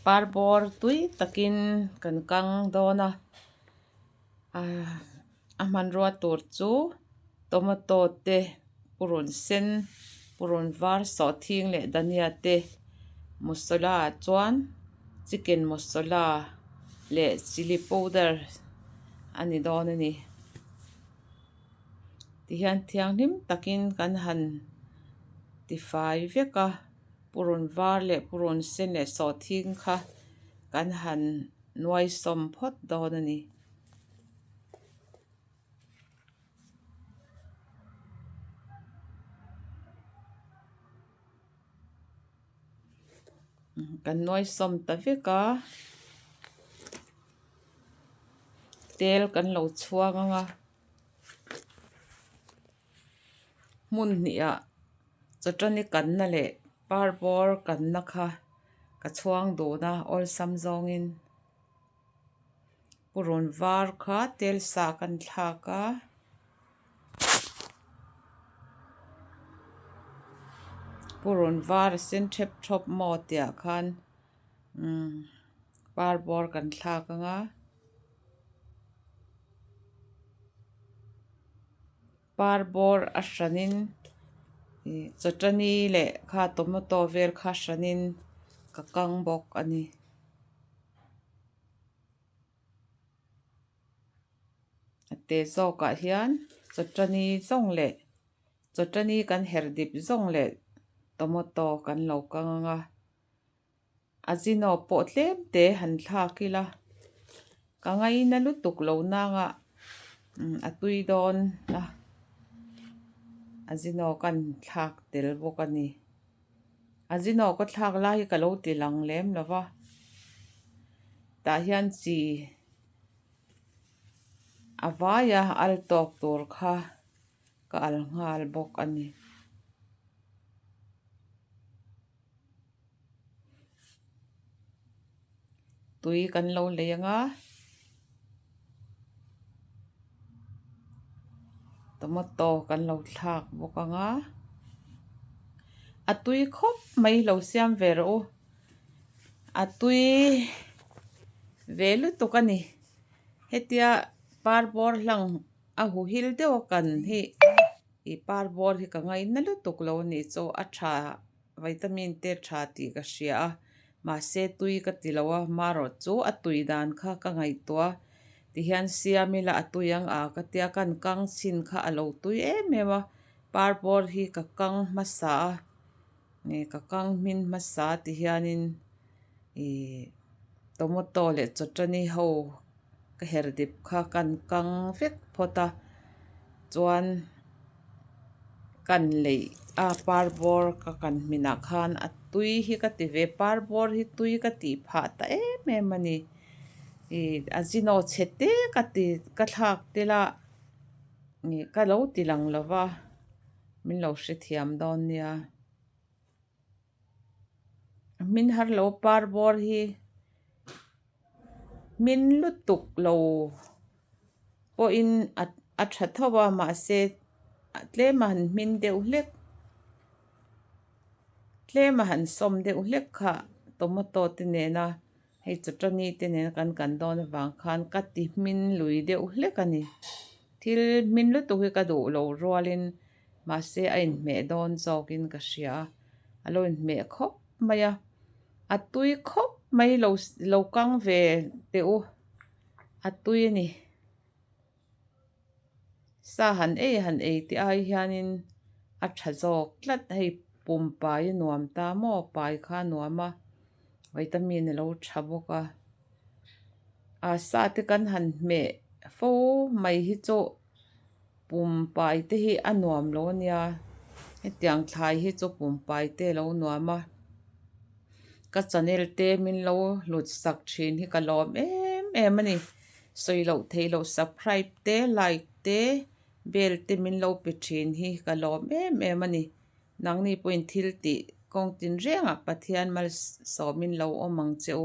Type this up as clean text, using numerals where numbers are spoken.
Parbawr tui takin kan kang dawn a, a hmanrua tur chu tomato te purun sen purun var sawhthing leh dania te masala ah chuan chicken masala leh chilli powder a ni dawn a ni. Tihian thianghlim takin kan han tifai vek a purun var leh purun sen leh sawhthing kha kan han nuai sawm phawt dawn a ni. Kan nuai sawm ta vek a tel kan lo chhuang ang a hmun hnihah chawṭani kanna leh parbawr kanna kha ka chhuang dun a awlsam zawngin purun var kha tel sa kan thlak a. Purun var a sen thep thawp maw tih ah khan umm parbawr kan thlak ang a parbawr a hranin ih chawṭani leh kha tomato vel kha hranin ka kang bawk a ni. A te zawkah hian chawṭani zawng leh chawṭani kan herh dip zawng leh tomato kan lo kang ang a azino pawh tlem te han thlak ila ka ngaina lutuk lo nanga a tui dawn a azino kan thlak tel bawk a ni. Azino ka thlak lai hi ka lo ti lang lem lo va tah hian chi a vai a al tawk tur kha ka al nghal bawk a ni. Tui kan lo lei ang a tomato kan lo thlak bawk ang a a tui khawp mai lo siam ve rawh u a tui ve lutuk a ni hetia parbawr hlang a huhil deuh a kan hi ih parbawr hi ka ngaina lutuk lo a nih chu a tha. Vitamin te tha tih ka hria a, mahse tui ka ti lo a, marawh chu a tui dan kha ka ngaihtuah a, tihian siam ila a tui ang a ka tia kan kang chhin kha a lo tui em em a, parbawr hi ka kang hmasa a, ih ka kang hmin hmasa ti hianin ih tomato leh chawṭani ho ka her dip kha kan kang vek phawt a chuan kan leih a parbawr ka kan hminah khan a tui hi ka ti ve parbawr hi tui ka tih phah ta em em a ni ih a zino chhe te ka ti ka thlak tel a ih ka lo ti lang lo va min lo hrethiam dawn nia. Hmin har lo parbawr hi hmin lutuk lo pawhin a tha tho a mahse tlem a han hmin deuh hlek tlem a han sawm deuh hlek kha tomato te nena hei chawṭani te nena kan kan dawn avang khan ka ti hmin lui deuh hlek a ni thil hmin lutuk hi ka duh lo rualin. Mahse a inhmeh dawn zawkin ka hria a, a lo inhmeh khawp mai a, a tui khawp mai lo lo kang ve teh u, a tui a ni. Sa han ei han ei tih ai hianin a tha zawk tlat hei pum pai a nuam ta maw pai kha a nuam a, vitamin a lo tha bawk a, a sa te kan han hmeh fo mai hi chu. Pum pai te hi a nuam lo a nia hetiang thlai hi chu pum pai te a lo nuam a ka channel te min lo hlut sak thin hi ka lawm em em a ni sawi loh theih loh subscribe te like te bell te min lo pe thin hi ka lawm em em a ni nangni pawhin thil tih kawng tin rengah Pathian malsawmin lo awm ang che u.